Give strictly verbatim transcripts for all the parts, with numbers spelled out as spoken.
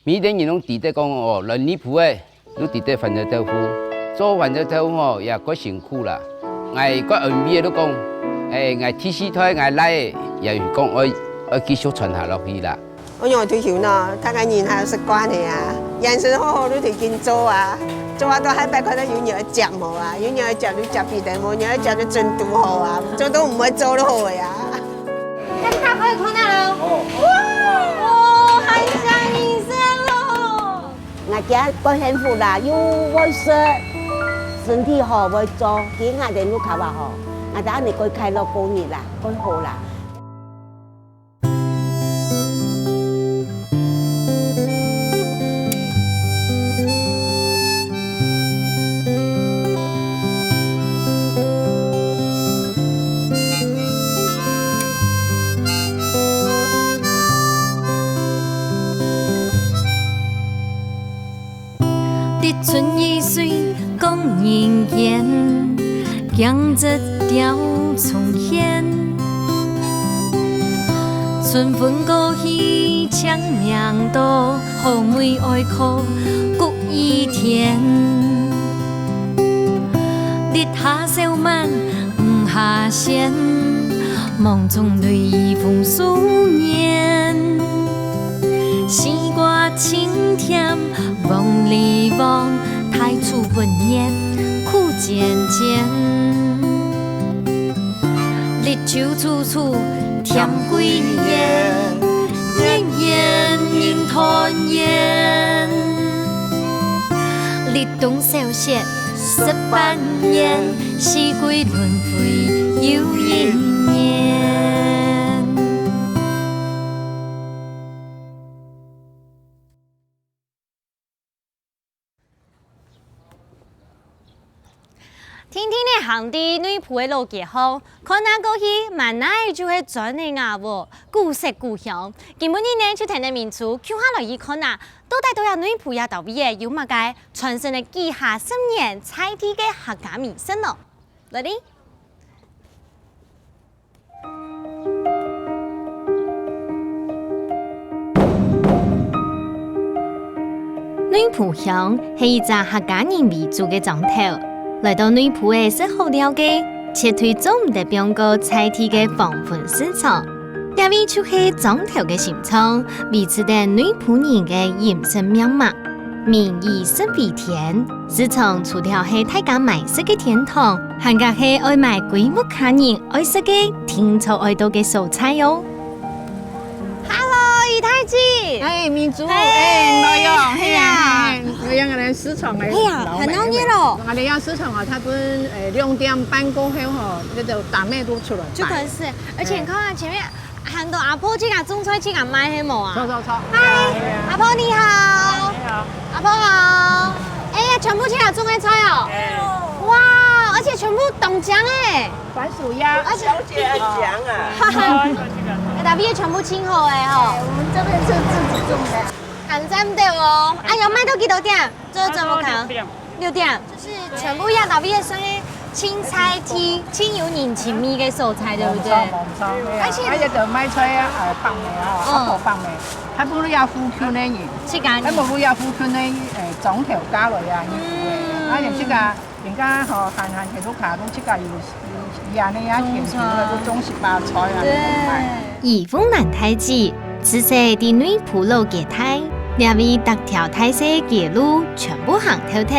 每一个人攏知得講哦，來內埔个，都知得番仔豆腐。做番仔豆腐吼，也較辛苦啦。𠊎較安慰个都講，欸，𠊎第四代，𠊎倈仔也有講愛，愛繼續傳下落去啦。 我仰會退休呢？大家人還有食慣个啊，人生好好都提緊做啊，做啊到下擺看到有人會接無啊，有人會接就接，無人會接就準拄好啊，做都毋會做就好个啊。大家可以看到了。哦。哇，哦，還想你生咯。𠊎今過幸福啦，又會食，身體好會做，今下个路較好，𠊎等恁樣過快樂過日啦，過好啦。 立春雨水講人間，驚蟄鳥蟲喧。春分過去青命多，好妹哀哭谷雨天。日下小滿 五下仙，望重淚雨風思念。西瓜清甜，黃梨黃，大樹溫暖苦漸漸。日晝處處添桂圓，年年人團圓。立冬小雪 十八年，四季輪迴又一年。定定仔行在內埔个老街項，看啊過去，滿哪就係磚仔瓦屋，古色古香。今晡日呢，就跈等明珠共下來去看啊， 到底在這內埔這兜位仔有麼个傳承了幾下十年在地个客家美食呢？來哩！內埔鄉係一隻客家人為主个庄頭，來到內埔仔食好料个，絕對做毋得放過在地个黃昏市場。 這位就係庄頭个心臟，維持等內埔人个飲食命脈。民以食為天，市場除了係大家買食个天堂，還較係愛買歸屋下人愛食个、定著愛到个所在哦。Hello，余太姐。哎，明珠，嘿。哎，老楊，嘿呀。哎呀，哎呀，老楊，俺們市場个，嘿呀，老板，很鬧熱哦。俺們市場啊，差不多，呃，兩點半過後吼，那個大妹都出來擺。就開始，而且你看啊，前面 很多阿婆自家種菜自家賣係無啊？著，著，著。嗨，阿婆你好。你好。阿婆好。哎呀，全部自家種个菜哦。哇，而且全部當靚哎。番薯呀。而且小姐很靚啊。哈哈，特別全部清好哎吼。我們這邊是自己種的。很讚的哦。哎喲，賣到幾多點？ 這怎麼搞？六點。六點。就是全部要到位的，所以清菜地，清有人情味个所在，對不對？無錯，無錯，係啊。而且，而且就賣菜啊，呃，放的啊，嗯。阿婆放的，還不如要附近的人，自家人。還不如要附近的，呃，庄頭家來啊，嗯。而且這個，人家吼，閒閒在屋下，都自家有 佢恁呢啊，田地啊，都種一把菜啊，對。來賣。余鳳蘭大姊，自細在內埔老街大，這位逐條大細街路全部行透透，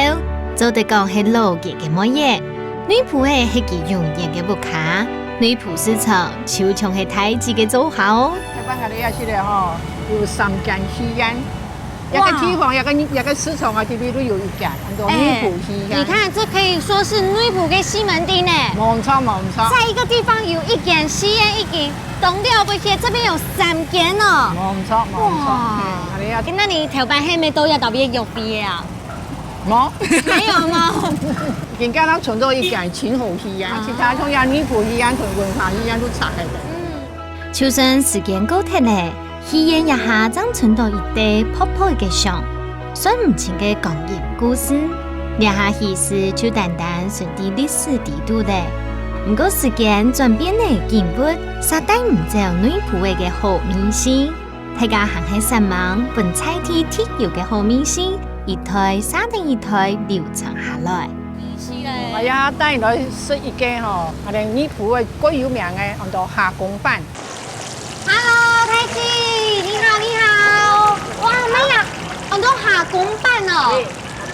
做得講係老街个妹仔。內埔仔係佢永遠个屋下，內埔市場就像係大姊个灶下哦。一般𠊎兜也係个吼，有三間戲院。 這個地方，哇。這個，這個市場啊，這邊都有一間，安到內埔戲院。哎，你看，這可以說是內埔个西門町呢。無錯，無錯。在一個地方有一間戲院，已經當了不起，這邊有三間哦。無錯，無錯。哇。嘿，恁呢啊。那你頭擺係毋係都有特別約會个啊？無。沒有嗎？人家那存到一間清河戲院，啊。其他像這內埔戲院同文化戲院都拆開个。嗯。就算時間過忒了， 戲院這下正存到一垤薄薄个牆，算毋清个光陰故事。這下戲事就單單存在歷史底肚了。毋過時間轉變了，景物煞帶毋走內埔仔个好味緒。大家還係煞猛分在地特有个好味緒，一代續等一代流傳下來。哎呀，帶你來食一個吼，啊，內埔个最有名个，安到蝦公粄。Hello，太記，你好，你好。哇，乜有恁多蝦公粄哦。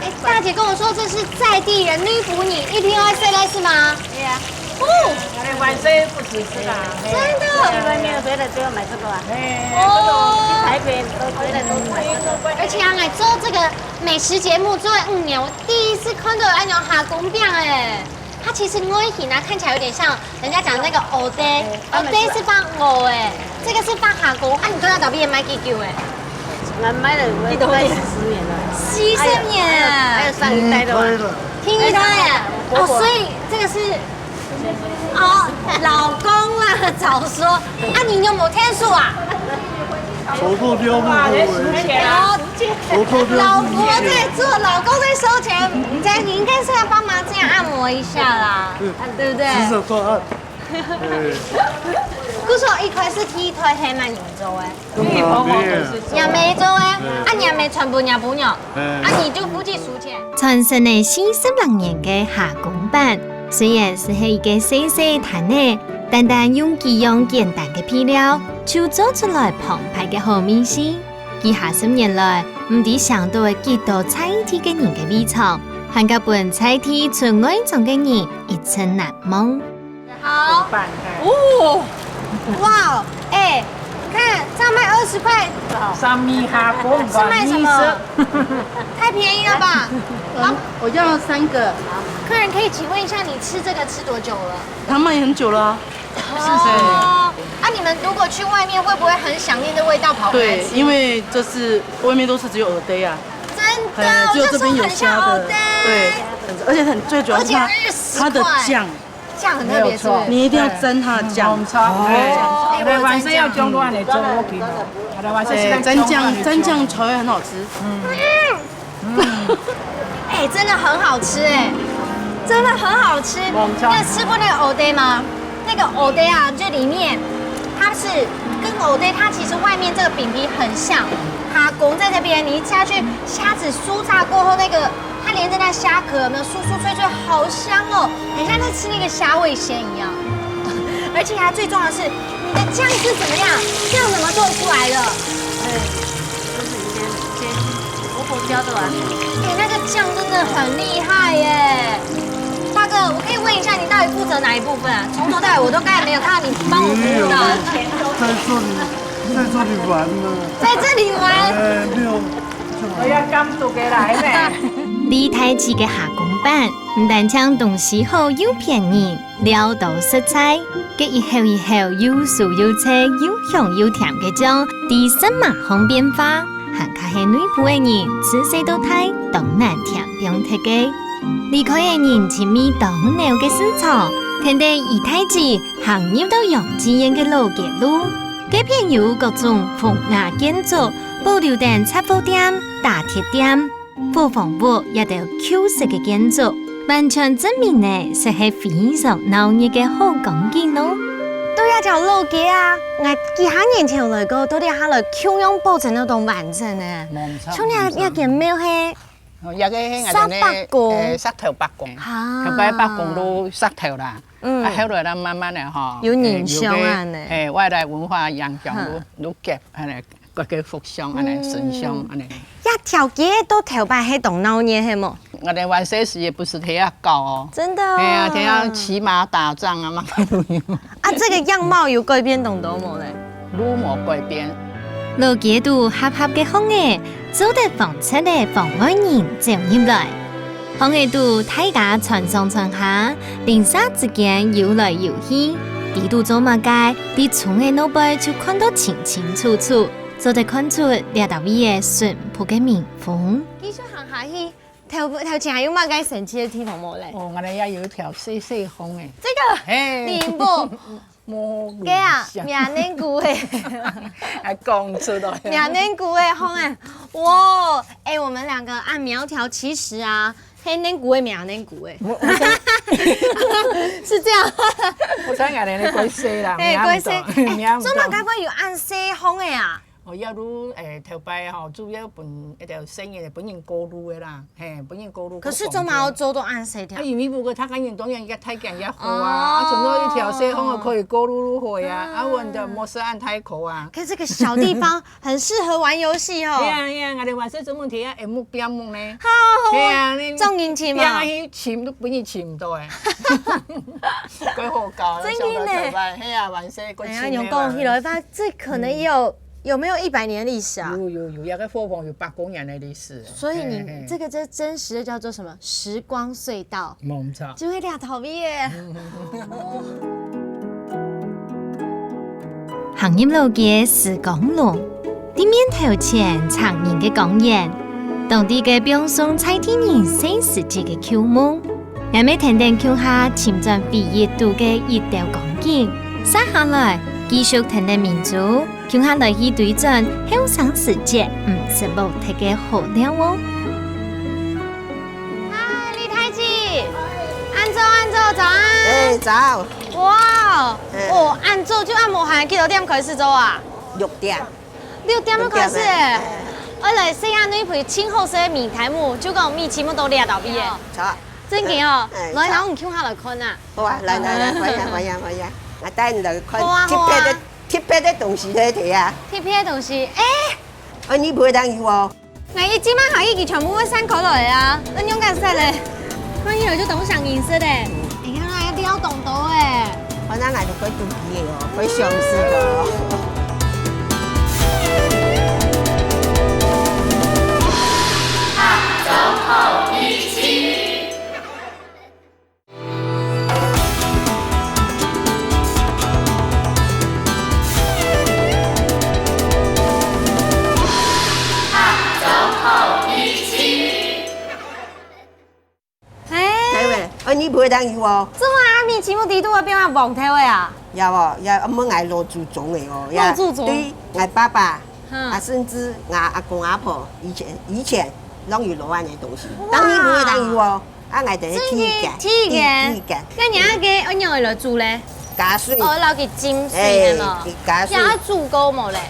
哎，大姐跟我說這是在地人，內埔人一定要食个是嗎？對啊。哦，我們晚上不止吃啦。真的？在外面回來都要買這個啊。哎，哦。去台北都回來都買這個。而且啊，來做這個美食節目做了五年，我第一次看到有恁樣蝦公粄哎。它其實外形啊，看起來有點像人家講的那個蚵嗲，蚵嗲是放蚵哎，這個是放蝦公，啊，你看到倒閉也賣幾久哎？我買了，我買四十年了。四十年啊。還有，還有上一代的吧。第一代啊。哦，所以這個是，哦，老公啦，早說。啊，你有沒有天數啊？手都溜不回。哦，手都溜不回。老婆在做，老公在收錢，你在，你應該是要幫忙這樣按摩一下啦，對不對？指手畫按。對。故所一開始第一代係麼人做个？阿姆做个，啊，阿姆全部阿婆娘，啊，你就負責收錢。傳承了四十零年个蝦公粄，雖然只係一個細細个攤仔，單單用幾樣簡單个配料，就做出來澎湃个好味緒。幾下十年來，毋知嚐到了幾多在地个人个胃腸，還較分在地出外庄个人一生難忘。 好。哦，哇，哎，你看，這樣賣二十塊，三米哈公，是賣什麼？太便宜了吧？好，我要三個。客人可以請問一下，你吃這個吃多久了？他賣很久了啊。哦，啊，你們如果去外面，會不會很想念這味道，跑回來吃？對，因為這是外面都是只有蚵嗲啊。真的，哎，只有這邊有蝦的。我就說很像蚵嗲。對，而且很，最主要是它，而且二十塊。它的醬 醬很特別，是不是？沒有錯。你一定要沾它的醬。紅燒，哦。哎，我來晚上要中午來做，我給你。來晚上現在中午來做。哎，沾醬，沾醬才會很好吃。嗯。哎，真的很好吃哎，真的很好吃。紅燒。你有吃過那個蚵嗲嗎？那個蚵嗲啊，就裡面它是跟蚵嗲，它其實外面這個餅皮很像，蝦公在這邊，你一下去，蝦子酥炸過後，那個它連著那蝦殼有沒有酥酥脆脆，好香哦。 很像在吃那個蝦味鮮一樣。而且它最重要的是，你的醬是怎麼樣？醬怎麼做出來的？哎，就是以前，以前婆婆教的啊。哎，那個醬真的很厲害耶。大哥，我可以問一下，你到底負責哪一部分啊？從頭到尾我都剛才沒有看到你幫我服務到。沒有，在這裡，在這裡玩呢。在這裡玩？哎，沒有，就玩。我要監督个來咩？這在地个蝦公粄，毋單淨東西好又便宜， 料到實在，該一口一口又酥又脆又香又甜个醬，在舌嫲項變化，還較係內埔个人自細到大當難添放忒个。離開个人情味當濃个市場，跈等姨大姊行入到楊枝園个老街路，該片有各種風雅建築，保留等雜貨店、打鐵店、 伙房屋這兜舊式个建築，完全證明了實係非常鬧熱个好光景哦。對啊，這條老街啊，𠊎幾下年前有來過，到這下來共樣保存到當完整呢。無錯，像這，無錯。這間廟係，哦，這個係𠊎等个，石伯公。呃，石頭伯公。啊。頭擺伯公都石頭啦。嗯。啊，後來啦，慢慢个吼，有影響啊呢。欸，有个，欸，外來文化影響，哼。愈，愈結，恁呢。 各个福相恁呢，嗯。神像恁呢。這條街都頭擺係當鬧熱係無？𠊎等還細時也不是這樣搞哦。真的哦。哎呀，這樣騎馬打仗啊，嘛，該都有。啊，這個樣貌有改變當多無咧？愈無改變。老街肚狹狹个巷仔，做得防贼个防外人走入來。巷仔肚大家傳上傳下，鄰舍之間有來有去，知肚做麼个，在窗仔外背就看到清清楚楚。 做得看出這搭位个淳樸个民風。繼續行下去，頭，頭前還有麼个神奇个地方無咧？哦，𠊎等也有一條細細巷仔。這個，嘿。你毋，無，該啊，名人句个。還講出來。名人句个巷仔，哇，欸，我們兩個恁苗條，其實啊， 係恁久个名恁久个。我，我想，是這樣。我想𠊎等个過細啦，嘿，名毋多，過細。欸，名毋多。做麼个會有恁細巷仔啊？哦，也就，欸，頭擺吼，主要分，一條生意分人過路个啦，嘿，分人過路。可是做麼个做到恁細條？啊，因為毋過他个人當然也太強也好啊，哦。啊，全部一條細巷仔可以過路就好啊，啊，啊。阮就無設恁大箍啊。可是這個小地方很適合玩遊戲哦。係啊，係啊，𠊎兜還係專門提啊，會木變木呢。好好玩，係啊，你中人尋啊。變去尋都分你尋毋到欸。幾好搞，真的呢。想到頭擺，係啊，還係過尋的嘛。哎呀，用講起來，它這可能也有，有沒有一百年的歷史啊？有有有，那個伙房有百多年的歷史。所以你，嘿嘿。這個真，真實的叫做什麼？時光隧道。沒錯。就會這樣逃避耶。行入老街時光弄，對面頭前長形个公園，當地个放鬆在地人細時節个舊夢。 𠊎乜跈等共下尋轉回憶肚个一兜光景，續下來，繼續跈等明珠，共下來去追轉後生時節毋識無忒个好尞哦。嗨，李太姐，恁早，恁早，早安。哎，早。哇，哎。哦，恁早就恁無閒，幾多點開始做啊？六點。 六點就開始欸。六點欸。愛來食下內埔盡好食个米苔目，就講米苔目到這位欸。著。真个哦，欸，來，著。摎你共下來看啊。好啊，來來來，歡迎歡迎歡迎，𠊎帶你來看好啊，特別个，好啊。特別个東西來睇啊。特別个東西，欸。啊，你毋會當有哦。 𠊎一進門下去，佢全部會散開來啊！恁樣敢使咧？看起來就當像人食咧。你看啊，料當多欸。反正𠊎都會肚皮个哦，會想食个哦。欸，對喂，哦，你毋會當有哦。做麼个啊？米苔目底肚會變啊黃頭个啊？有哦，有，問𠊎老祖宗个哦，老祖宗。對，𠊎爸爸，嗯。啊，甚至𠊎阿公阿婆以前，以前攏有落恁个東西，哇。當然毋會當有哦。 啊，𠊎等去剃个，真个剃个。剃，剃个。該你阿个仰般來煮咧？加水。哦，摎佢浸水係無？欸，加水。也愛煮過無咧？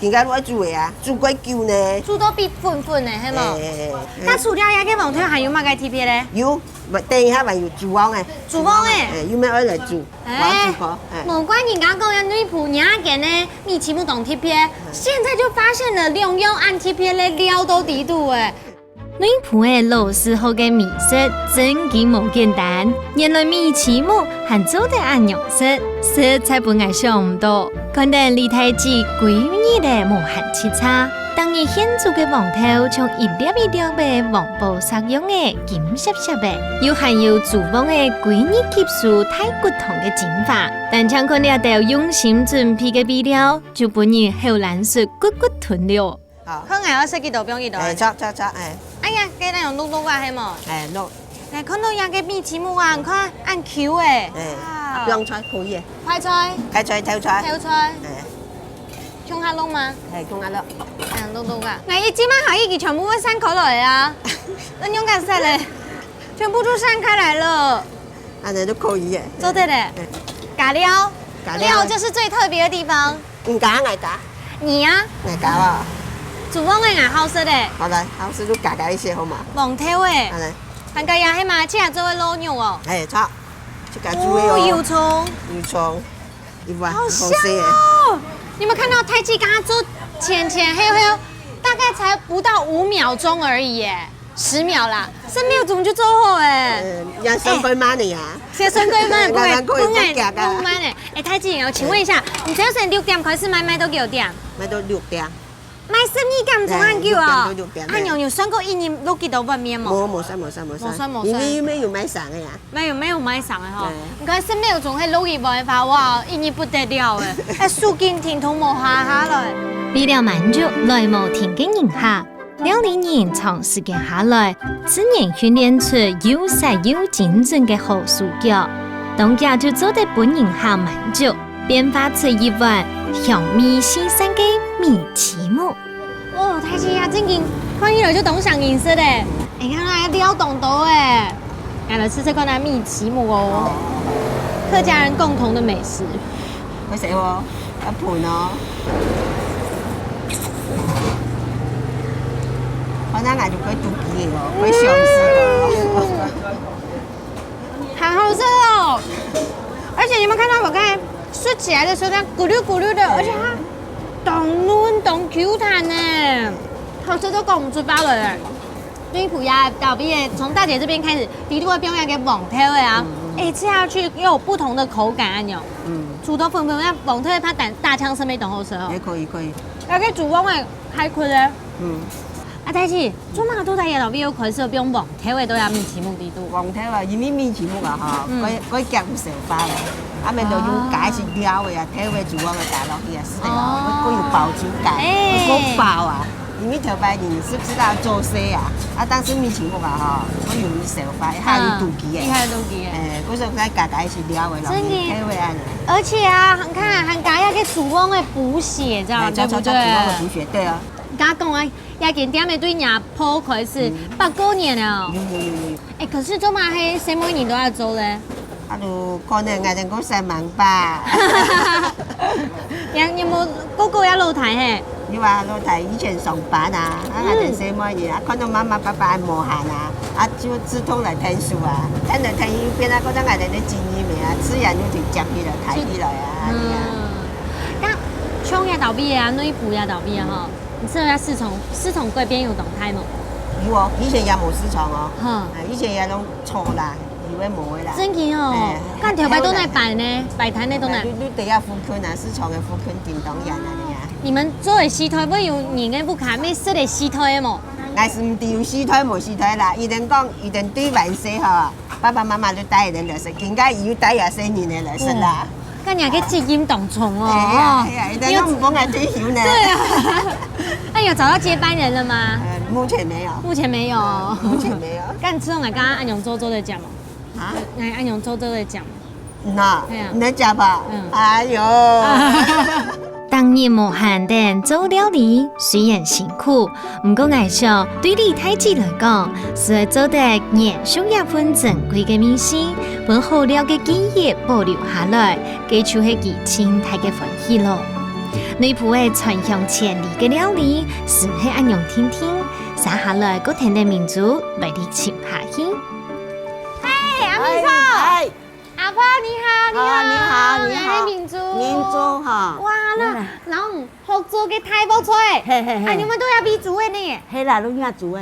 應該愛煮个啊，煮過久呢。煮到變粉粉个係無？欸，欸，欸。該除了這个黃豆還有麼个特別咧？有，等一下還有廚房个。廚房个？欸，有無愛來煮？欸，我煮過，欸。無怪人家講這內埔若間个米苔目當特別，現在就發現了兩樣恁特別个料到底肚欸。 內埔个老字號个美食真經無簡單，原來米苔目還做得恁樣食，實在分𠊎想毋到。看等李大姊歸日仔無閒洎杈，逐日現煮个黃豆像一粒一粒个黃寶石樣仔金閃閃仔，又還有廚房个歸日吸收大骨湯个精華。單淨看這兜用心準備个備料，就分人口涎水骨骨吞了。 好。看𠊎愛食幾多放幾多。欸，著，著，著，欸。哎呀，該恁樣淥淥啊，係無？欸，淥。來，看到這个米苔目啊，你看，恁Q欸。欸，哇。啊，放菜可以欸。快菜。快菜，挑菜。挑菜。欸。共下淥嗎？欸，共下淥。恁樣淥淥啊。𠊎一進門下去，佢全部會散開來啊。恁樣敢食咧？全部都散開來了。 恁樣就可以耶。做得咧。嗯。加料，加料。料就是最特別的地方。你加，𠊎加。你啊？𠊎加啊。廚房个𠊎好食咧。好來，好食就加加一些好嗎？黃豆欸。好來。還加呀，係嘛，這下做个滷肉哦。欸，著。這个煮个哦。哦，油蔥。油蔥，一碗，好香好食耶。哦！你有沒有看到大姊剛剛做前前後後，大概才不到五秒鐘而已耶。 十秒啦，十秒鐘就做好欸。呃，也算快慢个呀。欸，算快慢，不會，慢慢可以不會，快點啊。不會慢欸。欸，大姊哦，請問一下，你這樣算六點開始賣，賣到幾多點？賣到六點。賣十二點鐘恁久哦？欸，六點到六點，啊，嘿。你有算過一日淥幾多碗麵無？無，無算，無算，無算。無算，無算。因為又沒有賣生个呀。沒有，沒有賣生个吼。對。你看十秒鐘還淥一碗飯，哇，一日不得了欸，欸，手筋停動無下下來。為了滿足來無停个人客， 料理人長時間下來，自然訓練出又細又精準个好手腳，當遽就做得分人客滿足，變化出一碗香味四散个米苔目。哦，大姊啊，正經看起來就當像人食咧。你看啊，料當多欸。來，來試試看啊，米苔目哦，客家人共同的美食。會使哦，要噴哦。可能𠊎就會肚飢哦，會想死哦。嗯，好好吃哦！而且你有沒有看到我剛才吃起來的時候，它咕嚕咕嚕的，而且它當嫩當Q彈呢，好吃到講毋出話來。女僕也特別的，從大姐這邊開始，底肚會放一個黃豆的啊，嗯嗯。哎，吃下去又有不同的口感按鈕。嗯。煮到粉粉，那黃豆的它打，打槍生咩當好吃哦。也可以，可以。還可以煮黃豆，還可以。嗯。啊，但是 做麼个到底愛落去又開始放黃豆仔到這米篩目裡肚？黃豆啊，因為米篩目啊吼，嗯。該，該夾有消化个，啊，面就用加一些料个啊，豆仔、豬肉个加落去啊，係个哦，哦。該有飽足感，哎。該飽啊。因為頭擺人食，食到做事啊，啊，但是米篩目啊吼，該容易消化，還有肚飢个。嗯，還有肚飢个。哎，該時候再加加一些料个落去，真的。豆仔啊。而且啊，你看，還加一個豬肉个補血，這樣，哎，對不對？加，加，加豬肉个補血，對啊。你剛剛講啊， 這間店仔對若婆開始，嗯。百過年了哦。有，有，有，有。哎，可是做麼个係細妹人都愛做咧？啊，就可能𠊎等講煞猛吧。你，你無哥哥也老弟嘿？有啊，老弟以前上班啊，啊，嗯。𠊎等細妹人啊，看到媽媽爸爸恁無閒啊，啊，就自動來𢯭手啊，𢯭來𢯭去，變啊，覺得𠊎等个經驗啊，自然就接起來，帶起來啊，就，恁樣啊。嗯。該像這兜位啊，內埔這兜位啊，吼， 你知道該市場，市場該片有當大無？有哦，以前也無市場哦。哼。啊，以前也攏草啦，以為無个啦。真个哦。哎，該頭擺都哪擺呢？擺攤个都哪？你，你等下附近啊，市場个附近叮噹眼啊，你啊。你們做个時代會有人个屋下，乜食个時代个無？𠊎係毋知有時代無時代啦，佢等講，佢等對還細吼，爸爸媽媽就帶佢等來食，今下佢又帶佢細人仔來食啦。嗯。 該你个責任當重哦。哎呀，哎呀，人家都毋幫𠊎退休呢。對啊。那有找到接班人了嗎？呃，目前沒有。目前沒有。呃，目前沒有。該你知道𠊎剛剛恁樣做做在講嗎？啊？𠊎恁樣做做在講。那，哎呀。你在講吧？嗯。哎呦。逐日無閒等做料理，雖然辛苦， 毋過𠊎想，對李大姊來講，係會做得延續這份珍貴个味緒，分好料个記憶保留下來，該就係佢盡大个歡喜囉。內埔个川香千里个料理，就係恁樣定定，接下來，過跈等明珠來去尋下去。嘿，阿明叔！哎，哎。阿婆，你好，你好。啊，你好，你好。哎，明珠。明珠哈。哇，那，嗯。老公 學做个大鑊菜。嘿，嘿，嘿。啊，你們都愛比煮个呢？係啦，都愛煮个。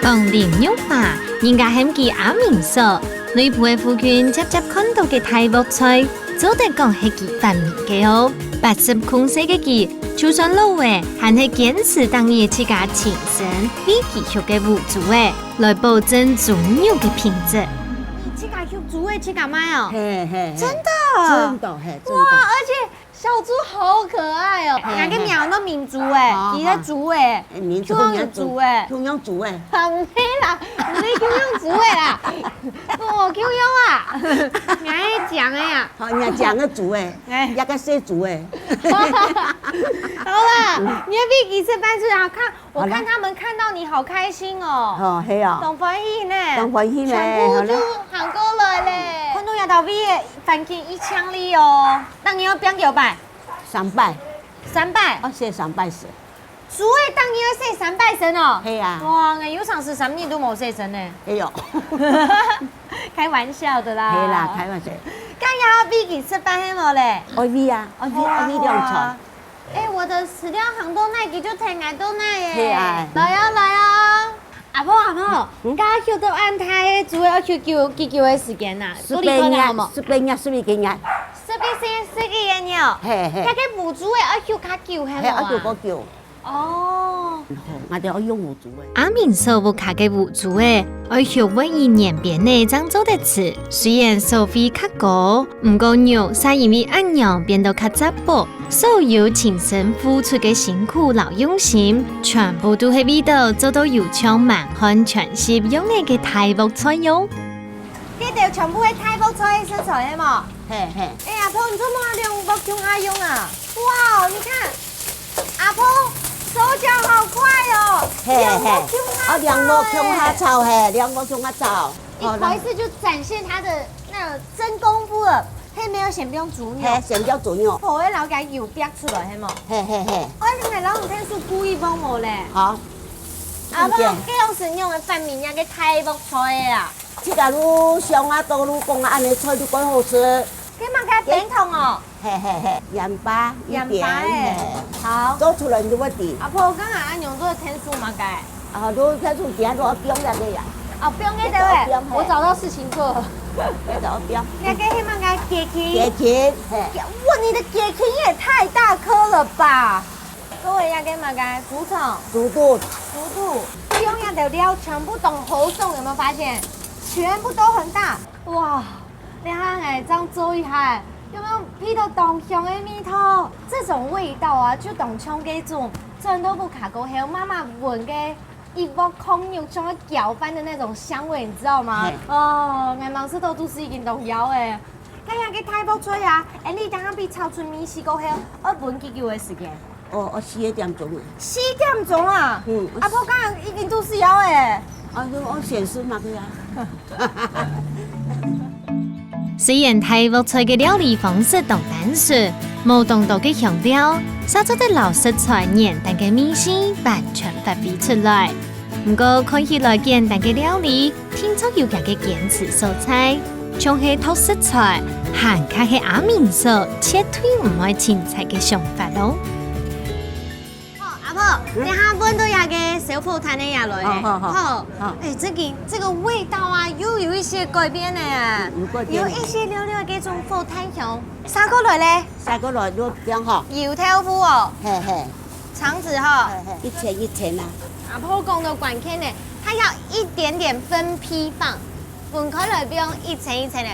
講林玉華，人家喊佢阿明嫂，內埔个附近輒輒看到个大鑊菜，做得講係佢發明个哦。八十空歲个佢，就算老了，還係堅持逐日自家親身餵佢畜个烏豬仔。 來保證豬肉个品質。你自家畜豬仔自家賣哦？嘿，嘿，嘿。真的？真的，嘿，真的。哇，而且小豬好可愛哦。嘿，𠊎个貓都明珠哎，好，佢个豬哎，好。哎，明珠，共樣有豬哎。共樣豬哎。很美啦，毋係共樣豬哎啦。哦，共樣啊。你還講哎呀？好，你還講个豬哎，哎。那個細豬哎。好啦，你要不要一次半次啊？看 我看他們看到你好開心哦。好啦。哦，係哦。當歡喜呢。當歡喜呢，全部就行過來咧。好啦。看到這兜位个環境一清理哦，逐日愛拚幾擺？三擺。三擺？哦，洗三擺身。豬仔逐日愛洗三擺身哦。係啊。哇，𠊎有常時三日都無洗身呢。係哦。開玩笑的啦。係啦，開玩笑。該也愛餵佢食飯係無咧？愛餵啊，愛餵，好啊，愛餵兩餐。好啊。 哎，我个飼料行到哪，佢就跈𠊎到哪耶。係啊。來哦，來哦。阿婆，阿婆，嗯？該畜到恁大个豬仔，愛畜久，幾久个時間啊？十八日，都離開了好無？十八日，十一個月。十一、十一個月哦。嘿，嘿。該个母豬仔愛畜較久，係無啊？嘿，愛畜較久。哦。𠊎兜愛用母 阿明嫂屋下个烏豬仔，愛畜會一年邊仔正做得食。雖然所費較高，毋過肉煞因為恁樣變到較扎薄，所有親身付出个辛苦摎用心，全部都係為著做到有像滿漢全席樣仔个大鑊菜喲。這兜全部係大鑊菜个食材係無？嘿，嘿。哎呀，阿婆，你做麼个兩鑊共下用啊？哇，你看， 阿婆，手腳好快哦，嘿，嘿。兩鑊共下炒欸。哦，兩鑊共下炒，嘿，兩鑊共下炒。一開始就展現她的那種真功夫了，好，來。該無愛先放豬肉。係，先放豬肉。好，愛摎該油煏出來，係無？係係係。𠊎來摎你𢯭手顧一下無咧。好。阿婆，對。該樣係仰般个發明這个大鑊菜个啊？自家愈想啊，多愈講啊，恁樣菜就蓋好食。該麼个冰糖哦？係係係，鹽巴一點，鹽巴欸。係。好。做出來你就會知。阿婆，剛剛恁樣做个𢯭手麼个？ 啊，你看手邊都愛放該个呀。哦，放該个欸，放該个，係。我找到事情做了。愛放。該个係麼个？雞胤？雞胤，係。哇，你的雞胤也太大顆了吧！各位，該个麼个？豬腸？豬肚。豬肚，放該个料全部都好重，有沒有發現？全部都很大。哇， 這下𠊎正做一下，有沒有鼻到當香个味道？這種味道啊，就當像該種轉到屋下過後，媽媽搵个一鑊炕肉，像要攪飯的那種香味，你知道嗎？係。哦，𠊎吂食到肚屎已經當枵欸。該樣个大鑊菜啊，恁樣等下分炒出味緒過後，愛燜幾久个時間？ 哦，哦，四個點鐘啊。四點鐘啊？嗯。阿婆，該樣已經肚屎枵欸。啊，就愛先食麼个啊？雖然大鑊菜个料理方式當單純，無當多个香料，煞做得摎食材原單个味緒完全發揮出來。毋過看起來簡單个料理， 定著有佢个堅持所在，像係擇食材，還較係阿明嫂絕對毋會凊彩个想法哦。好，阿婆，嗯？等下搵到該个小火炭个下來咧。好，好，好。好。好。欸，這個，這個味道啊，又有一些改變呢。有改變。有一些溜溜个這種火炭香。煠過來咧。煠過來，就這樣哈。油豆腐哦。嘿，嘿。腸子哈。嘿，嘿。一層一層啊。阿婆講到關鍵呢，它要一點點分批放。 分開來放一層一層个，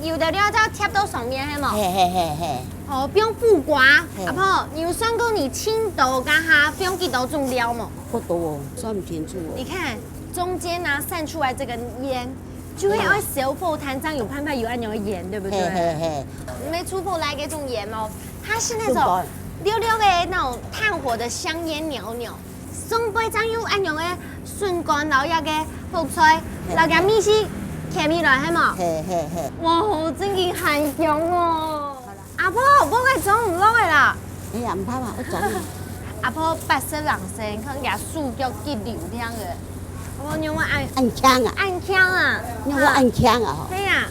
有个料就貼到上面，係無？嘿，嘿，嘿，嘿。哦，放苦瓜，嘿。阿婆，你有算過你盡多該下放幾多種料無？不多哦，算不清楚哦。你看，中間呢，散出來這個煙，就會有小火炭，嘿。這樣有辦法有恁樣个煙，對不對？嘿，嘿，嘿。毋係煮火來个該種煙哦，它是那種，是吧？溜溜个那種炭火的香煙裊裊。 上背正有恁樣个筍乾，摎這個覆菜，嘿。摎佢味緒牽起來，係無？嘿，嘿，嘿。哇，真經還香哦！阿婆，無愛裝毋落个啦。哎呀，毋怕啦，愛裝。阿婆八十零歲，看佢手腳骨溜暢个。阿婆，你有無恁，恁強啊？恁強啊？你有無恁強啊？係啊，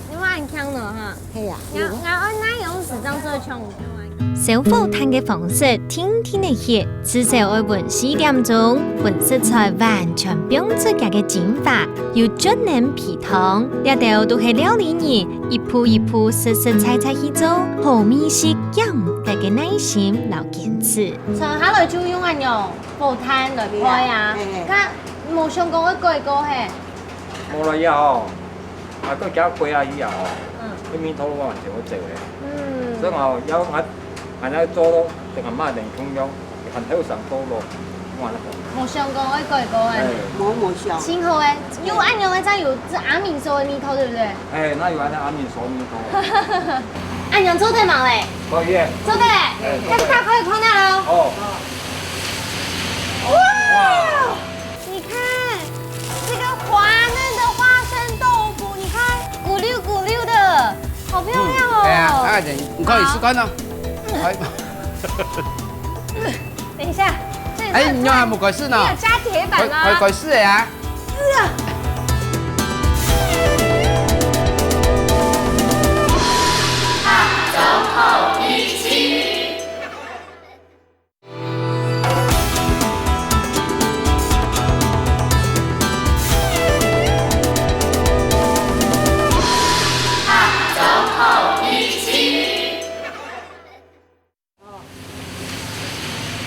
你有無恁強呢哈？ 係啊，𠊎，𠊎愛哪樣時正做得像你恁樣。小火炭个方式，定定个歇，至少愛燜四點鐘，分食材完全放出佢个精華，又準能避湯。這兜都係料理人一步一步實實在在去做，好味緒兼得个耐心摎堅持。傳下來就用恁樣火炭來焙啊，嘿，嘿，嘿。該無想過會改過嘿。無啦，以後 啊，到佢過啊以後吼，嗯。該味道完全會走咧。嗯。所以吼，愛𠊎，𠊎來做咯，同阿媽等共樣，還後生做咯，我來講。無想過會改過欸。哎。無，無想。真好欸，有恁樣个正有這阿明嫂个味道，對不對？哎，該有恁樣阿明嫂味道。恁樣做得無咧？可以。做得。哎，做得。看，看，可以看到了。哦。哇！哇！ 你看，這個滑嫩的花生豆腐，你看，咕溜咕溜的，好漂亮哦。嗯，對啊，啊，你，你可以試看哦。好。哎。等一下，這也太快。哎，你還沒開始呢。你有加鐵板嗎？快，快開始了呀。是啊。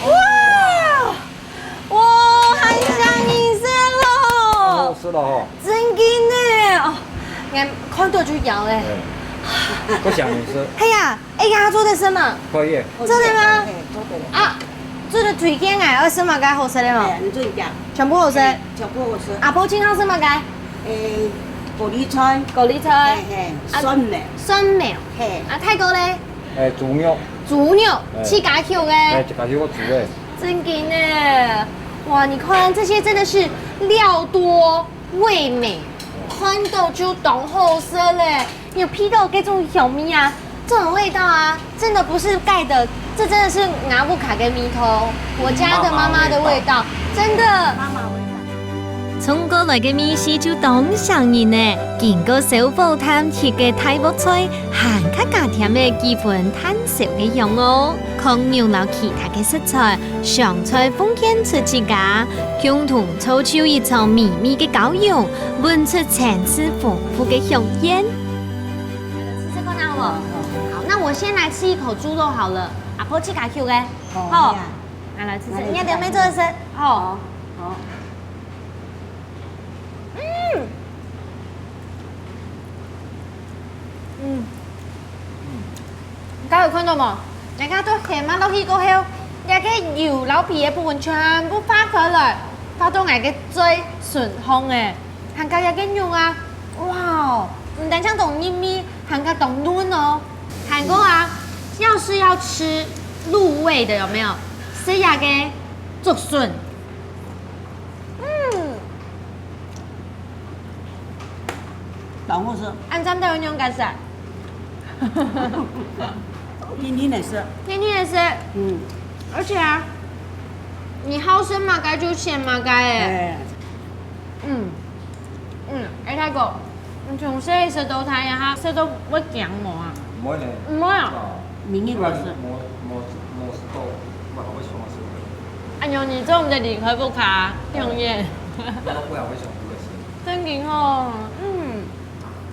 哇！哇，還像人生咯！哦，是了吼。真經呢，哦，你看看到就要嘞。哎，不想你吃。哎呀， 哎呀，做得食嗎？可以。做得嗎？嘿，做得了。啊，做得推薦𠊎，愛食麼个好食个無？哎，你自己講。全部好食。哎，全部好食。阿婆經常食麼个？哎，高麗菜。高麗菜。嘿，嘿，啊，蒜苗。蒜苗。嘿。啊，大哥咧？哎，豬肉。豬肉，哎。自家畜个。哎，自家畜个豬个。真經呢，哇，你看這些真的是料多味美，看到就當好食嘞。你有鼻到該種香味啊？這種味道啊，真的不是蓋的，這真的是吾屋下个味道，我家的媽媽的味道，真的。媽媽味道。 衝過來个味緒就當餳人呢，經過燒火炭翕个大鑊菜，還較加添了幾分炭燒个香哦。炕肉摎其他个食材，上菜奉獻出自家，共同造就一場美味个交融，聞出層次豐富个香煙。試試看啊，好不好？好，那我先來吃一口豬肉好了。阿婆自家翕个，好，好，好呀。拿來吃吃，拿來吃吃看。你愛點咩做得吃？好。好，好。 嗯。嗯。大家有看到無？人家都鹹啊落去過後，這个油摎皮个部分全部化開來，化到𠊎个嘴唇項誒，還加這个肉啊，哇哦，毋單淨當入味，還加當嫩哦。還過啊，要是要吃入味的，有沒有？是這个竹筍。 嗯。當好食。恁讚都有用个食。天天來食。天天來食。嗯。而且啊，你好食麼个就選麼个誒。哎。嗯。嗯，哎，大哥，你從細食到大呀，哈，食到會驚無啊？毋會呢。毋會啊？啊。明日來食。無，無，無食到，我還會想食。 哎喲，你做毋得離開屋下，永遠。我不然會想不會死。真經吼，嗯。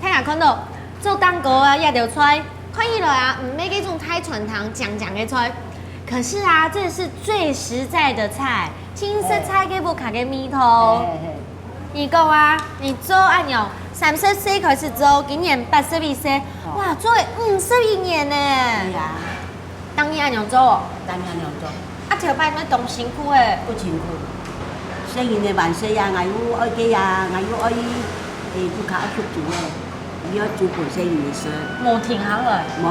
大家看到，做蛋糕啊，這條菜，看起來啊，毋係該種大餐廳靚靚个菜，可是啊，這是最實在的菜，真實在个屋下个味道。嘿，嘿，嘿。 你講啊，你做恁樣，三十歲開始做，今年八十一歲，哦。哇，做了五十一年呢。對啊。當你恁樣做哦？當你恁樣做。啊，頭擺毋係當辛苦誒。不辛苦。細人仔還細啊，𠊎又愛佢啊，𠊎又愛，誒，屋下愛畜豬誒，又愛煮分細人仔食。無停下來。無，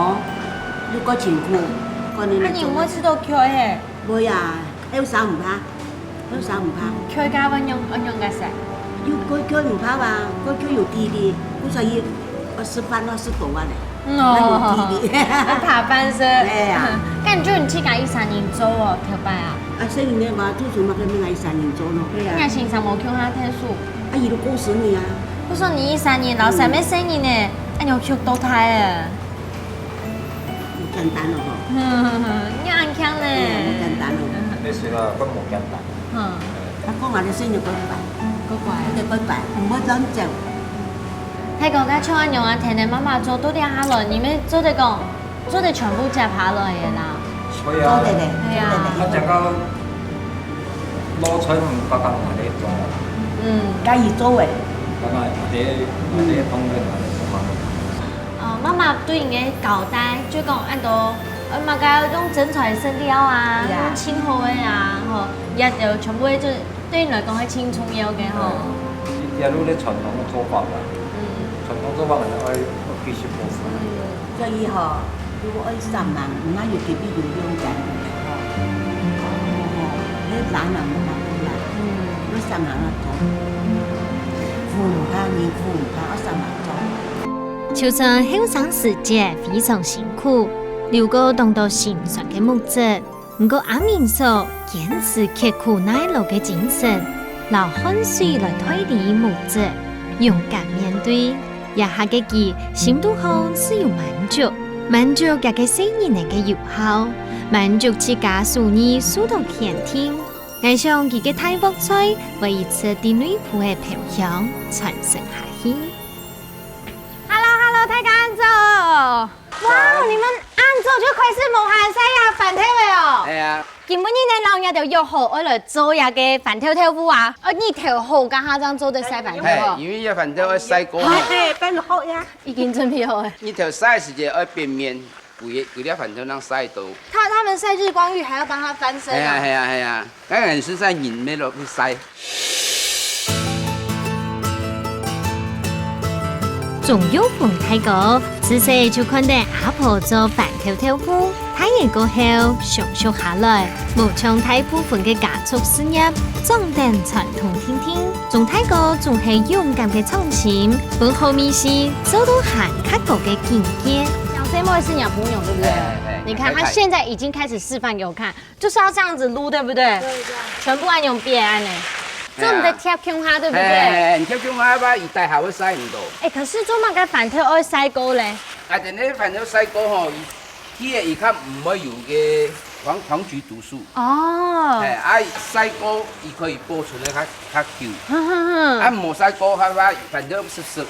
又過辛苦，過年啊，你有無試到𤸁誒？會啊，後生毋怕。 有啥毋怕？𤸁个愛仰，愛仰个食？有𤸁，𤸁毋怕啊，𤸁，𤸁有體力，故所以愛食飯愛食多啊咧，哦，愛有體力。愛扒飯食。哎呀。該你就你自家一儕人做哦，頭擺啊？啊，細人仔嘛，做事嘛，跟人家一儕人做咯。對啊。你先生無共下𢯭手？啊，佢都過身了啊。故所你一儕人，老三个細人仔，哎喲，𤸁到大誒。 無簡單咯吼。你恁慶呢？哎呀，無簡單咯。你是啦，更無簡單。嗯。啊，講話你生日過擺，過擺。你過擺，毋好亂走。大哥，該像恁樣啊，天天媽媽做到這下來，你們做得講，做得全部接下來个啦。會啊。做得咧，對啊。做得咧。啊，講到老菜，毋，爸爸阿爹做。嗯。該佢做誒。爸爸阿爹，阿爹當然阿爹做嘛。 呃，媽媽對你个交代，就講恁多，呃，麼个用真材實料啊，對啊。用盡好个啊，吼，這兜全部就對你來講係盡重要个吼。對，這就係傳統个做法啦。嗯。傳統做法可能愛，愛繼續保持。嗯。所以吼，如果愛三行，毋係有特別有用个吼，吼，該難啊，無辦法啦。嗯。愛三行啊做，苦毋怕，人苦毋怕，愛三行做。 就算後生時節非常辛苦，流過當多辛酸个目汁，毋過阿明嫂堅持刻苦耐勞个精神，摎汗水來代理目汁，勇敢面對。這下个佢心肚項係有滿足，滿足這个細人仔个有孝，滿足自家手藝受到肯定。𠊎想佢个大鑊菜會一直在內埔个飘香傳承下去。 Hello，Hello，大家恁早哦！哇，你們恁早就開始無閒曬呀，番豆了哦！哎呀。今晡日呢，摎若兜約好，愛來做這个番豆豆腐啊。哦，日頭好，該下正做得曬番豆哦。嘿，因為這番豆愛曬過。嘿，嘿，放好呀。已經準備好了。日頭曬時節愛變面，歸，歸粒番豆正曬到。他，他們曬日光浴還要幫它翻身啊。係啊，係啊，係啊。 當然係在人面落去曬。鍾玉鳳大哥，自細就看得阿婆做番豆豆腐，大个過後，相熟下來，無像大部分个家族事業，掌等傳統定定。鍾大哥總係勇敢个創新，分好味緒做到還較高个境界。小細妹是你的朋友，對不對？哎，哎，哎，你看，他現在已經開始示範給我看，就是要這樣子擼，對不對？對，這樣。全部按用變按呢。哎呀。做毋得貼共下，對不對？哎，哎，哎，你貼共下吧，佢底下會曬毋到。哎，可是做麼个番豆愛曬過咧？啊，等下番豆曬過吼，佢 佢个佢較毋會有个黃，黃曲毒素。哦。哎，啊，曬過佢可以保存个較，較久。哼哼哼。啊，無曬過个話，反正濕濕，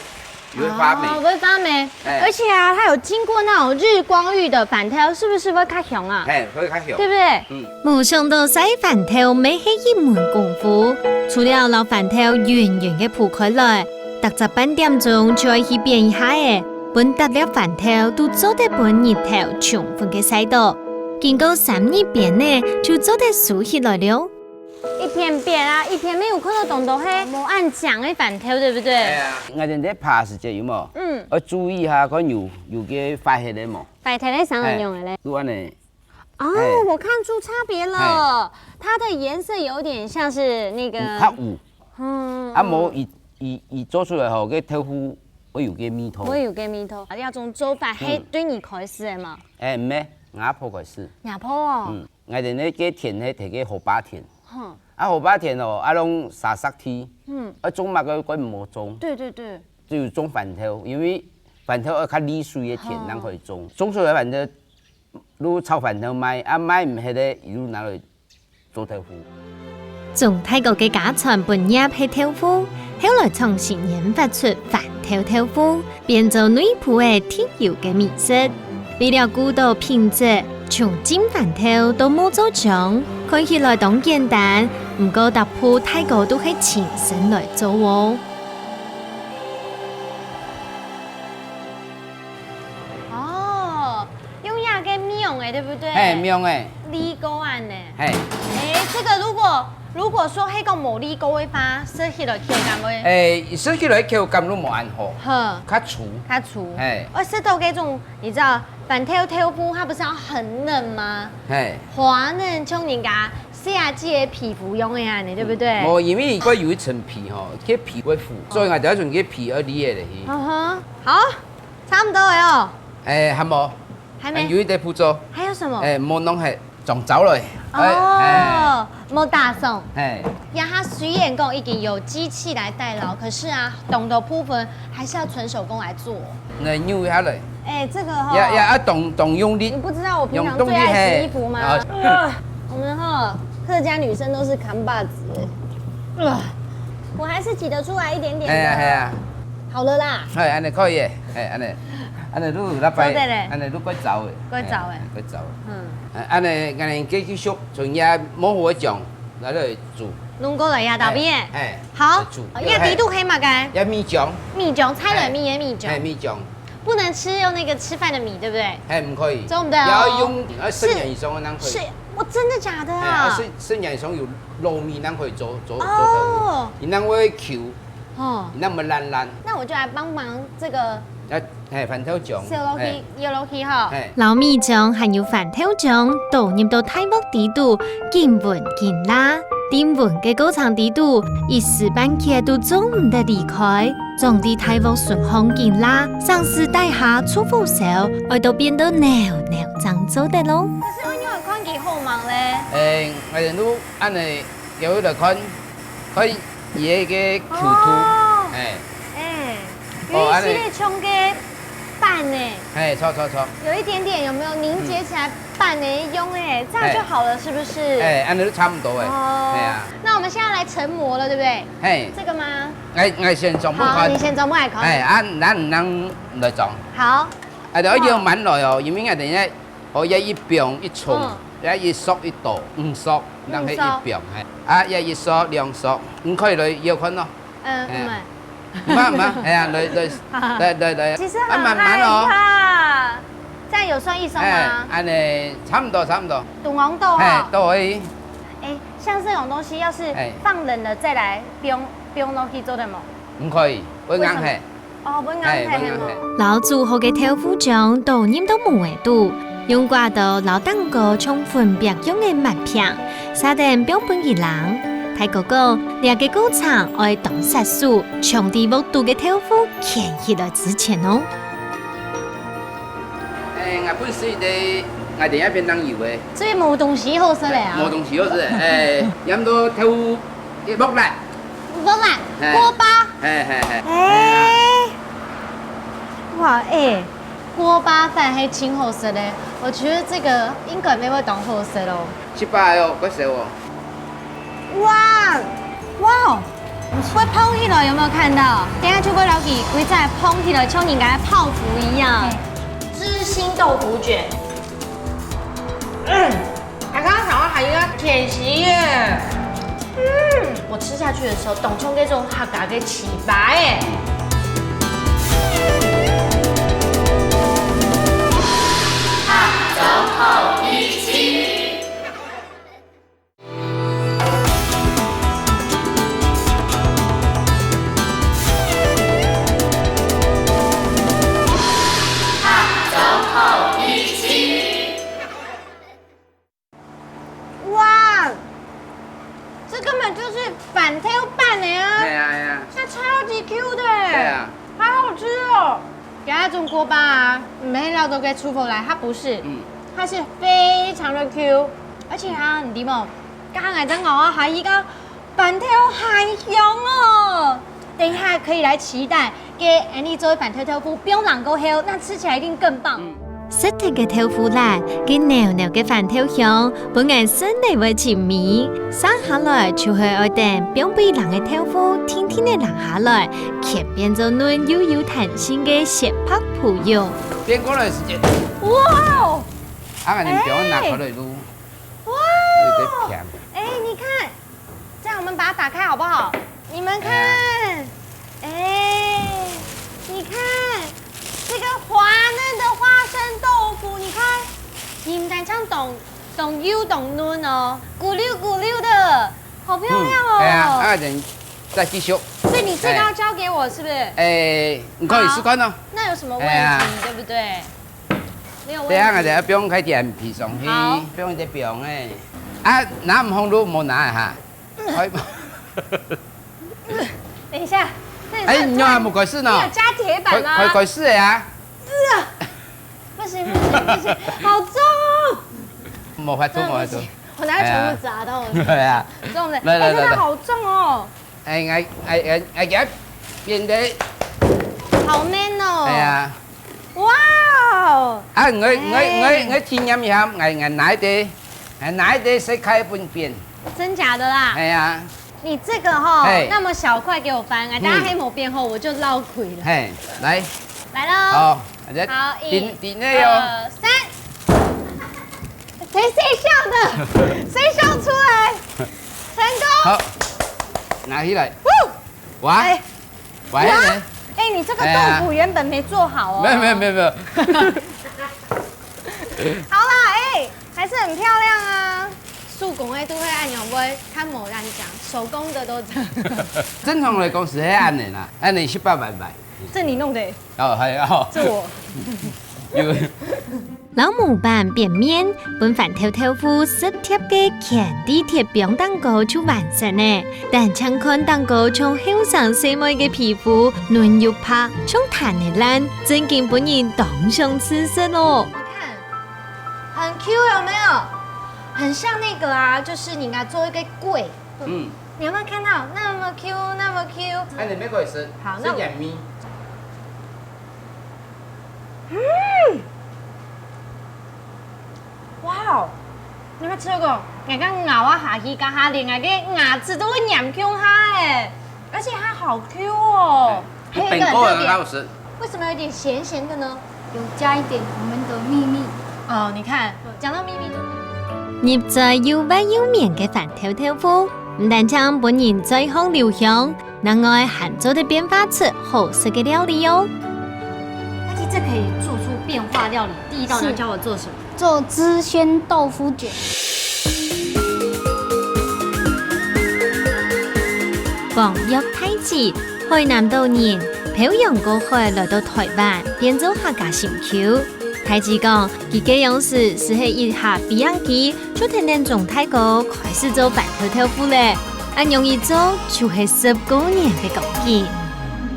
有會發霉。哦，會發霉。哎。而且啊，它有經過那種日光浴的番豆，是不是會較香啊？哎，會較香。對不對？嗯。無想到曬番豆乜係一門功夫，除了摎番豆勻勻个鋪開來，逐隻半點鐘就愛去變一下仔。 分逐粒番豆都做得分日頭充分个曬到，經過三日變呢，就做得收起來了。一片變啊，一片沒有看到當多係無恁靚个番豆，對不對？哎呀，𠊎等在爬時節有無？嗯。愛注意下，看有，有个壞忒个無？壞忒个生恁樣个咧。哎，就恁呢。哦，哎。我看出差別了，哎。它的顏色有點像是那個，嗯，較烏。嗯。啊，無佢，佢，佢做出來吼，个豆腐 會有个味道。會有个味道。這種做法，嗯。係對你開始个嘛？哎，毋係，吾婆開始。吾婆哦。嗯，𠊎等个田係在个河壩田。哼。啊，河壩田哦，啊，攏沙石地。嗯。啊，種麼个个無種。對，對，對。只有種番豆，因為番豆愛較利水个田，哦。正可以種。種出來番豆，就炒番豆賣，啊，賣毋忒个，又拿來 做豆腐。鍾大哥个家傳本業係豆腐，後來創新研發出番豆豆腐，變做內埔个特有个美食。為了顧到品質，從浸番豆到模做漿，看起來當簡單，毋過逐步大哥都係親身來做哦。哦， 用這个米糠个，對不對？嘿，米糠个。瀝過恁呢。嘿。欸，這個如果，如果說係講無瀝過个話，食起來口感會？欸，食起來口感就無恁好。哼。較粗。較粗。嘿。哦，食到這種，你知道，番豆豆腐它不是要很嫩嗎？嘿。滑嫩，像人家細阿姊个皮膚樣个恁呢，對不對？嗯，無，因為佢有一層皮吼，佢皮會浮，所以𠊎等愛用佢皮愛瀝个落去。嗯哼，好。 差不多了哦。欸，還無。還沒。還有一個步驟。還有什麼？欸，莫弄忒，裝燥落。欸，哦，欸。莫打爽。欸。呀，它雖然講已經有機器來代勞，可是啊，當多部分還是要純手工來做。來扭一下來。欸，這個吼，也，也要當，當用力。你不知道我平常最愛洗衣服嗎？用動力，嘿。啊。呃，我們吼，客家女生都是扛把子。呃，我還是擠得出來一點點的。哎呀，哎呀。好了啦。哎，恁呢可以了。 嘿，恁呢，恁呢就有力擺，做得咧。恁呢就過燥个，過燥个。嘿，過燥个。嗯。啊，恁呢，恁呢繼續，從這模糊个醬拿來煮。弄過來呀，倒邊。嘿，好，來煮。哦，這底肚係麼个？這米醬。米醬，菜來米个米醬。嘿，米醬。不能吃用那個吃飯的米，對不對？嘿，毋可以。做毋得哦。要用，要十年以上个人可以。是，是，我真的假的啊？嘿，要十，十年以上有老米人可以做，做，做豆腐。哦。佢人會Q，哦。佢人會爛爛。那我就來幫忙這個 啊，嘿，番豆醬，燒落去，嘿。燒落去吼。嘿。摎米醬還有番豆醬倒入到大鑊底肚，緊搵緊拉。等搵个過程底肚，一時半刻都做毋得離開，總在大鑊脣項緊拉，省事底下出火燒，愛到變到醹醹正做得咯。可是𠊎仰會看佢好吂咧？欸，𠊎等就恁呢， 然後來看，看佢个厚度，哦。欸。欸，哦，有一些像个粄呢。欸，著，著，著。有一點點，有沒有凝結起來粄的樣欸，這樣就好了，是不是？欸，恁呢就差不多欸。哦，係啊。那我們現在來成模了，對不對？係。這個嗎？𠊎，𠊎先裝分看。好，你先裝分𠊎看。欸，啊，恁樣來裝。好。啊，就愛慢來哦，因為𠊎等下 哦，這一磅一重，嗯。這一索一度，五索，五索。正係一磅，嘿。啊，這一索兩索，你可以來搖看咯。嗯，嘿。毋係。毋係，毋係，哎呀，來，來，來，來，來，其實很啊，慢慢哦。害怕。這樣有算一索嗎？哎，恁呢，差不多，差不多。中央到哈。嘿，都可以。哎，像這種東西，要是哎。放冷了再來，放，放落去做得嗎？毋可以，會硬忒。為什麼？ 哦，分𠊎看下嘛。哎，分𠊎看。摎煮好个豆腐漿倒入到模仔肚，用鉸刀摎頂高像粉筆樣个抹平，續等放分佢冷。大哥講，這个過程愛當煞手，像在鑊肚个豆腐牽起來之前哦。哎，𠊎本身个，𠊎等下便當有个。所以無東西好食个啊？無東西好食个，哎，飲到豆腐一鑊啦。鑊啦，哎。鍋巴。哎，哎，哎。哎，哇，哎，鍋巴飯還真好食嘞，我覺得這個應該也會當好食哦。失敗哦，該時候哦。哇，哇，會膨起來，有沒有看到？等下就會摎佢歸隻膨起來，像人家个泡芙一樣。芝心豆腐捲。嗯， 啊，剛剛想到還有一個甜席耶。嗯，我吃下去的時候，當像該種客家个粢粑耶。哇，這根本就是粄條粄的啊！對啊，對啊。它超級Q的耶。對啊。好好吃哦。這種鍋巴啊，毋係落到該廚房來，它不是，嗯。它是非常的Q，而且啊，你知無？剛剛𠊎正咬啊，還有一個粄條還香哦。等一下可以來期待 該恁呢做粄條豆腐放冷過後，那吃起來一定更棒。嗯。食忒个豆腐啦，該醹醹个粄條香，分𠊎身體會盡美。續下來就係愛等放分冷个豆腐，定定仔冷下來，牽變做嫩又有彈性个雪白瓠蛹。變過來時間。哇哦！啊，你不要拿過來滷。哎。哇哦！有點甜。哎，你看， 這樣我們把它打開好不好？你們看，哎。哎，你看，這個滑嫩的花生豆腐，你看，你們看，這樣當，當幼當嫩哦，咕溜咕溜的，好漂亮哦。嗯，對啊，啊，等再繼續。所以你這個要交給我，是不是？哎，你可以試看哦。好，那有什麼問題，哎呀。對不對？沒有問題。等一下，𠊎等下放開點皮上去，好。放一隻放哎。啊，拿毋好滷，莫拿哈。 哎，等一下，這也太，哎，你還沒開始呢？你有加鐵板嗎？開，開，開始了呀。呃，不行，不行，不行，好重哦。沒法度，沒法度。對不起，我拿全部砸到我身上。哎呀。重的。來，來，哎，這個來，來。好重哦。哎，哎，哎，哎，哎，給它變得。好man哦。哎呀。 哇哦！啊，𠊎，𠊎，哎。𠊎，𠊎體驗一下，𠊎，𠊎拿一個，𠊎拿一個食開分辨。真假的啦？哎呀。你這個吼，嘿。那麼小塊給我分，哎，嗯。等下係無變好，我就落虧了。嘿，來。來囉。好，這好，一、頂，頂內哦。二、三。誰，誰笑的？誰笑出來？成功。好，拿起來。Woo！哇！哎。 喂，哇，哎，你這個豆腐原本沒做好哦。哎呀。沒有，沒有，沒有，沒有。好啦，哎，還是很漂亮啊。手工的都會恁樣，會較無恁樣，手工的都這樣。正常來講係恁樣啦，恁樣十八萬塊。這你弄的？哦，還有。這我。有。 摎模板變面，分粄條豆腐摺疊个牽在鐵餅頂高就完成了。單淨看頂高像後生細妹个皮膚，嫩又白，像彈个絃，真經分人當想試食哦。看，很Q有沒有？很像那個啊，就是人家做一個粿。嗯。你有沒有看到那麼Q，那麼Q？哎，你沒關係，好，那我，是甜味。嗯。 哇哦！你有沒有吃過？人家咬啊下去，該下連那個牙齒都會黏共下哎，而且它好Q哦。對，還有一個很特別，蘋果很好吃。為什麼有點鹹鹹的呢？有加一點我們的秘密。哦，你看，講到秘密就，入嘴又滑又綿个粄條豆腐，毋單淨分人嘴項留香， 另外還做得變化出好食个料理哦。而且這可以做出變化料理。第一道你要教我做什麼？是。做芝鮮豆腐捲。廣藥大姊，海南島人漂洋過海來到臺灣，變做客家心臼。大姊講，佢个樣式係一下飛行機，就跈等鍾大哥開始做番豆豆腐咧。恁樣一做，就係十過年个光景。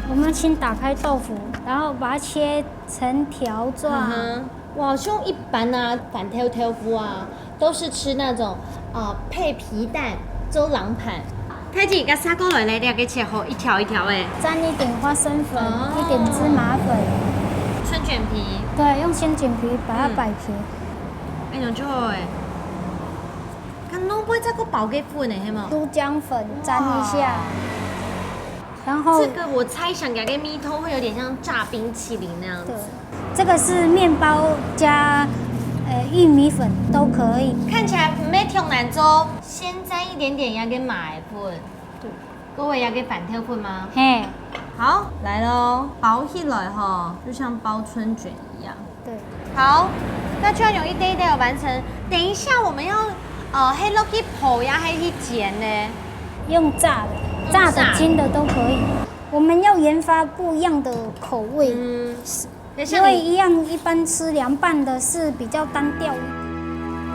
我们先打开豆腐，然后把它切成条状。嗯哼，哇，像一般啊，番豆豆腐啊，都是吃那种呃配皮蛋做冷盘。大姊，个殺過來咧，這个切好一條一條誒。沾一点花生粉，哦一点芝麻粉，春捲皮，对，用春捲皮把它摆平，哎，用就好誒。看弄不會再个包个粉呢，係無？都姜粉沾一下，然后这个我猜想起来个味道会有点像炸冰淇淋那样子对。，这个是面包加呃玉米粉都可以。看起来毋係忒難做，先沾一点点該个麥粉，对，各位該个番豆粉嗎？嘿，好，來咯，包起來吼，就像包春捲一样。对，好，那就要用一点一点的完成。等一下我们要呃，係落去烰呀，係去煎呢？用炸的，用炸的、煎的都可以。我们要研发不一样的口味，嗯，等一因为下你一样一般吃凉拌的是比较单调。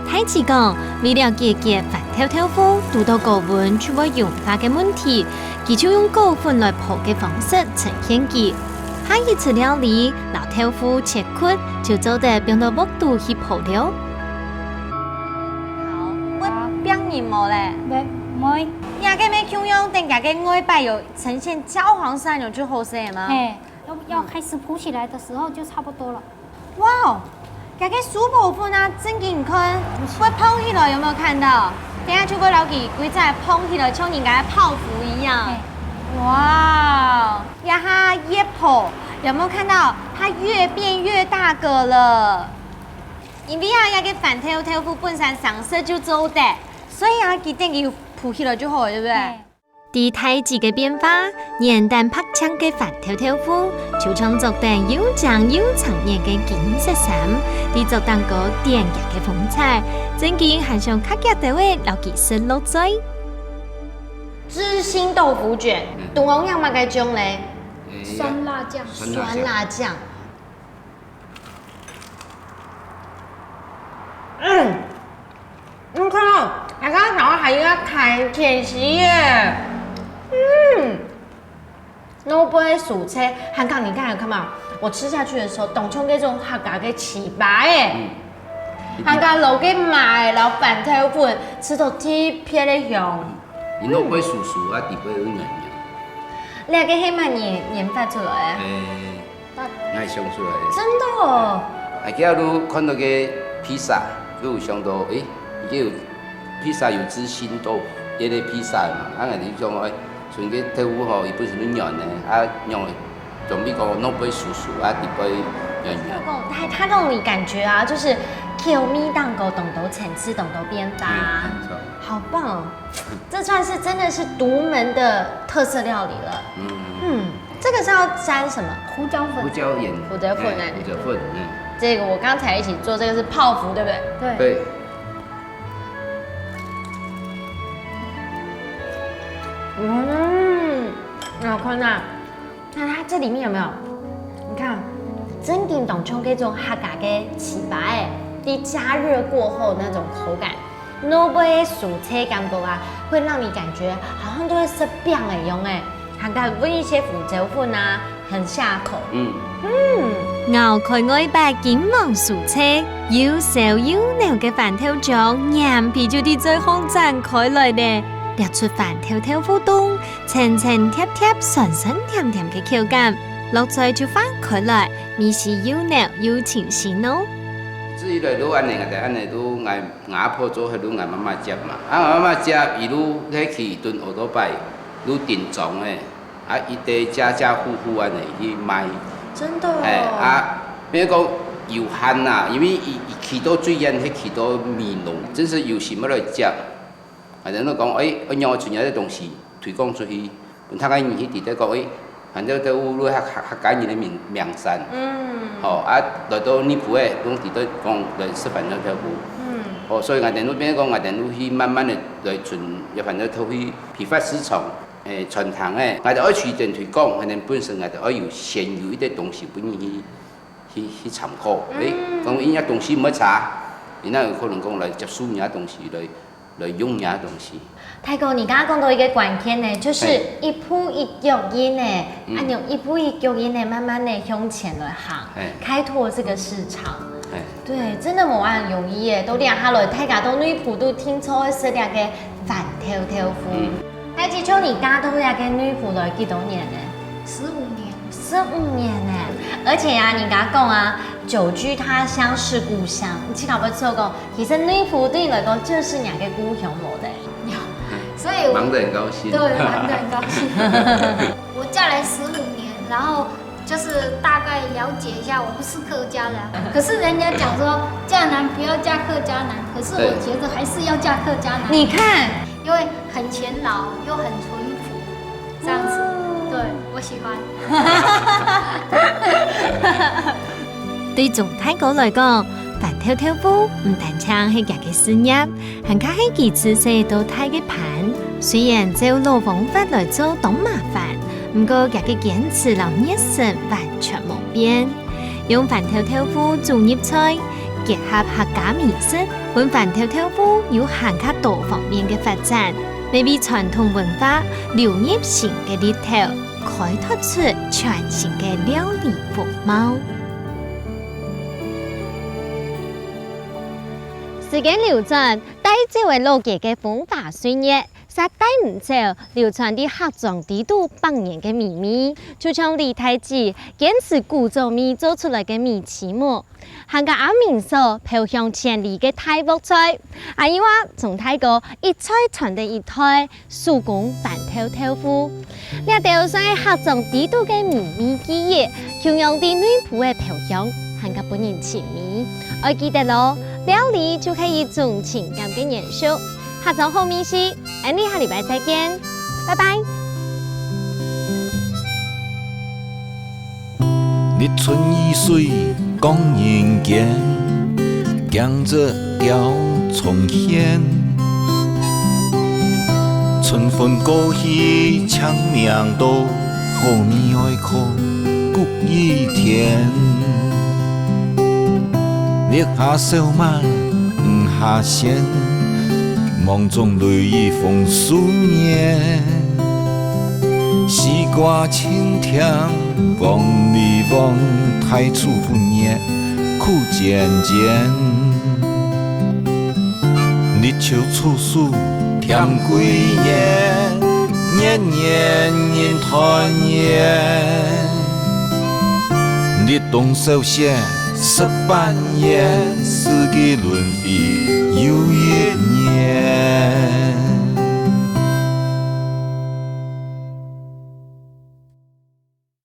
大姊講，為了解決番豆豆腐堵到高溫就會融化个問題，佢就用高溫來烰个方式呈現佢。下一次料理，摎豆腐切塊，就做得放到鑊肚去烰了。好，會變形無咧？没，没，這个乜共樣，等下个外擺有呈現焦黃色，有就好勢嘛。哎，要要开始浮起来的时候就差不多了。哇哦，這个酥泡粉啊，正經看，會膨起來，有沒有看到？等下就會摎佢歸隻膨起來，像人家泡芙一樣。哎，哇哦，這下越烰，有沒有看到它越變越大個了？因為啊，這个番豆豆腐本身生食就做得，所以啊，佢等佢浮起來就好了，對不對？哎，在大姊个變化，原旦白淨个番豆豆腐，就像著等又靚又長年个金色衫，在桌頂高點佢个風采，正經還想較遽兜仔摎佢食落嘴。芝心豆腐捲，嗯中央樣麼个醬咧？誒酸辣醬酸辣醬。酸辣醬。嗯，你看哦，大家想要還有要甜甜食耶。嗯，老杯薯脆，還講你看有看嘛？我吃下去的時候，當像該種客家个粢粑哎。嗯，還講摎个麥，摎番豆粉，吃到特別个香。你老杯酥酥啊，底杯有軟軟。這个係麼人研發出來个？誒，𠊎想出來个。真的哦。啊，今日看到个披薩，就有想到，誒，佢有披薩有芝心豆，一个披薩嘛，啊，𠊎就想，誒，像个豆腐吼，佢本身就軟个，啊，用準備講老杯酥酥啊，底杯軟軟。他他讓你感覺啊，就是口味當多，當多層次，當多變化，嗯，沒錯。好棒哦！這算是真的是獨門的特色料理了。嗯，嗯，這個是要沾什麼？胡椒粉胡，椒鹽，胡椒粉欸誒，胡椒粉，嗯。這個我剛才一起做，這個是泡芙，對不對？对，對，嗯，好看呐、那它這裡面有沒有？你看，真正當像這種客家个粢粑欸，在加熱過後那種口感，老杯个酥脆感覺啊，會讓你感覺好像都在食餅一樣欸，還加搵一些胡椒粉啊，很下口。嗯，咬開外擺金黃酥脆，又燒又軟个番豆醬，黏皮就在嘴項展開來咧。這出番豆豆腐凍，層層疊疊、酸酸甜甜个口感，落嘴就化開來，味緒又濃又清新哦。至於來都恁呢，𠊎兜恁呢都𠊎𠊎阿婆做，還都𠊎媽媽接嘛。啊，𠊎媽媽接，佢都係騎頓奧多拜，都定裝个。 啊，佢兜家家戶戶恁呢去賣。真的哦。哎，啊，比如講有限啦，因為佢佢去到最遠，係去到美濃，真係有心要來接。啊，人都講，哎，愛仰般將這東西推廣出去，分大家人去知得講，哎，反正都有客客客家人个名名聲。嗯。吼，啊，來到內埔个，攏知得講來食番豆豆腐。嗯。哦，所以𠊎兜變講，𠊎兜去慢慢个來從這番豆豆腐批發市場。 誒，餐廳誒，𠊎兜愛推展推廣，可能本身𠊎兜愛有先有一個東西分你去去參考。誒，講人家東西毋會差，人家有可能講來接受人家東西，來來用人家東西。大哥，你剛剛講到一個關鍵呢，就是嘿一步一腳印呢，嗯啊，用一步一腳印呢，慢慢的向前來行，嘿開拓這個市場。哎，對，真的無恁容易耶，到這下來，大家到內埔都定著愛食這個番豆豆腐。嗯大姊，像你嫁到這個內埔來幾多年呢？十五年，十五年呢，而且啊，人家講啊，久居他鄉是故鄉，你自家會做講，其實內埔對你來講就是你个故鄉無的。所以我忙得很高興。對，玩得很高兴。我嫁来十五年，然后就是大概了解一下，我不是客家人，可是人家讲说嫁男不要嫁客家男，可是我觉得还是要嫁客家男，你看，因为很勤劳又很淳朴，这样子，对我喜欢。對鍾大哥來講，番豆豆腐毋單淨係佢个事業，還較係佢自細到大个伴。雖然照老方法來做當麻煩，毋過佢个堅持摎熱忱完全無變。用番豆豆腐煮入菜，結合客家美食，分番豆豆腐有還較多方面个發展，乜為傳統文化流入新个裡頭，開拓出全新个料理風貌。 時間流轉，帶走个老街个風華歲月，煞帶毋走流傳在客庄底肚百年个美味。就像李大姊堅持古早味做出來个米篩目，還過阿明嫂飄香千里个大鑊菜，還有啊，鍾大哥一代傳等一代， 手工番豆豆腐。這兜算係客庄底肚个美味記憶，共樣在內埔个飄香，還較分人尋味。愛記得哦，料理就係一種情感个延續。客庄好味緒，𫣆俚下禮拜再見，拜拜。日春雨水講人間，江浙鳥蟲喧。春分過去，清明到，好味愛靠谷雨天。日下燒麥，雨下餡，芒種雷雨豐收年。 西瓜青甜，黃梨黃，大廚傅熱，苦煎煎。立秋處暑，添桂圓，年年人團圓。立冬小雪，食粄圓，四季輪回又一年。